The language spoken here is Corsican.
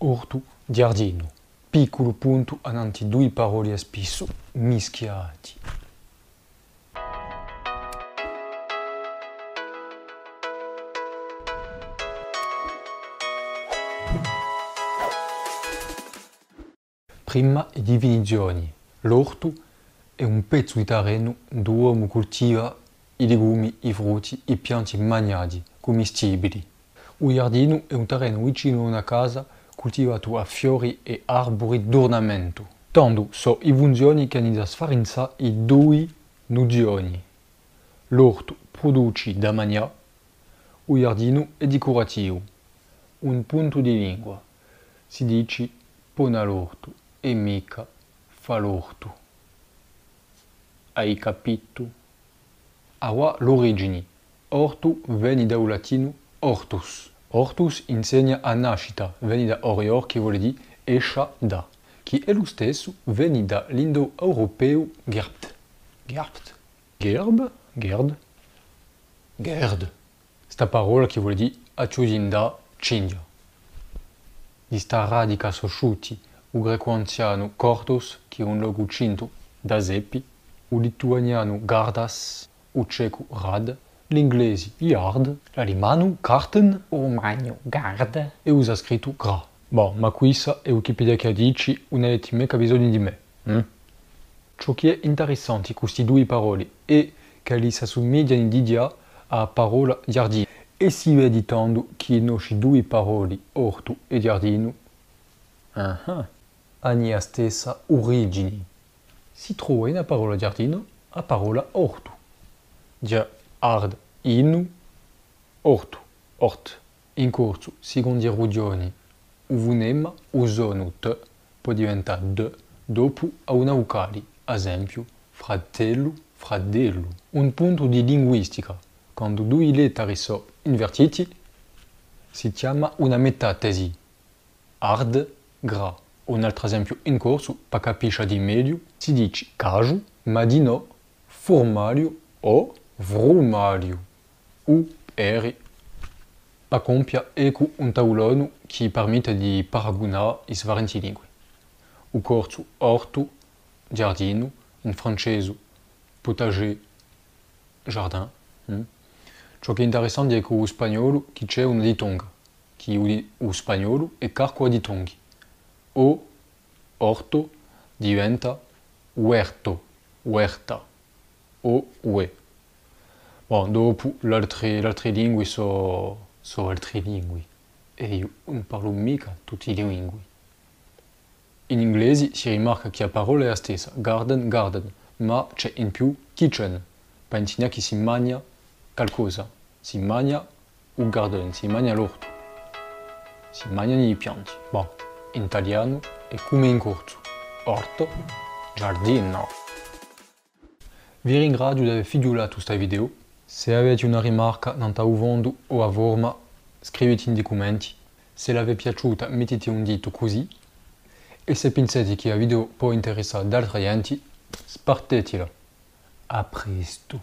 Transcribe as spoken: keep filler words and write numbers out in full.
Ortu, ghjardinu. Picculu puntu annantu à dui paroli à spissu mischiati. Prima, e difinizioni. L'ortu hè un pezzu di tarrenu induve omu cultiva i ligumi, i frutti, i pianti magnati, cummistibili. U ghjardinu hè un tarrenu vicinu à una casa cultivatu à fiori è arburi d'urnamentu. Tandu sò i funzioni chì ani da sfarinzà i dui nuzioni. L'ortu pruduci da magnà, u ghjardinu hè dicurativu. Un puntu di lingua. Si dici pona l'ortu è micca fà l'ortu. Ai capitu? Avà l'origini. Ortu veni da u latinu hortus. Hortus insegna a nascita, veni da horior, chì voli dì escia da, chì hè lu stessu, veni da l'indoeuropeu gerbt. Gerbt? Gerb? Gerd? Gerd. Sta parolla chì voli dì acciughjindà cinghja. Di sta radica sò sciuti u grecu anzianu cortus, chì hè un locu cintu da sepi, u lituanianu gardas, u cecu rad, l'inglesi yard, l'alimanu garten, u rumanu gard è u sanscritu gra. Bon, ma quissa hè Wikipedia chì a dici, ùn aveti micca bisognu di mè, hm? Ciò chì hè intarissanti cù sti dui paroli hè ch'elli s'assumigliani dighjà à a parolla ghjardinu. È si vedi tandu chì i nosci dui paroli, ortu è ghjardinu, ah, ani a stessa urigini. Si trova in a parolla ghjardinu a parolla ortu. Ghjardinu, ortu, ort. In corsu, sicondu i rughjoni, u funema, u sonu t, pò diventà d dopu à una vucali, à esempiu, fratellu, fradellu. Un puntu di linguistica, quandu dui lettari sò invertiti, si chjama una metatesi. Ard, gra. Un altru esempiu in corsu, pà capiscia di megliu, si dici casgiu, ma dinò furmagliu o vrumagliu. U R, pà compia eccu un taulonu chì permette di paragunà i sfarenti lingui. U corsu ortu, ghjardinu, in francesu potager, jardin, hm? Ciò chì hè intarissanti hè cù u spagnolu chì ci hè una ditonga, chì u, u spagnolu hè carcu à ditonghi. O orto diventa huerto, huerta, o ue. Bon, dopu l'altri, l'altri lingui sò, sò altri lingui. È eiu ùn parlu micca tutti i lingui. In inglesi si rimarca chì a parolla hè a stessa, garden, garden, ma ci hè in più kitchen, pà insignà chì si magna calcosa. Si magna u garden, si magna l'ortu, si magnanu i pianti. Bon, in talianu hè cum'è in corsu, orto, giardino. Vi ringraziu d'avè fighjulatu sta video. S'è aveti una rimarca nant'à u fondu o a forma, scriviti in i cumenti. S'ella v'hè piaciuta, mettiti un ditu cusì. È s'è pinseti chì a video pò interessà d'altra ghjenti, spartetila. À prestu.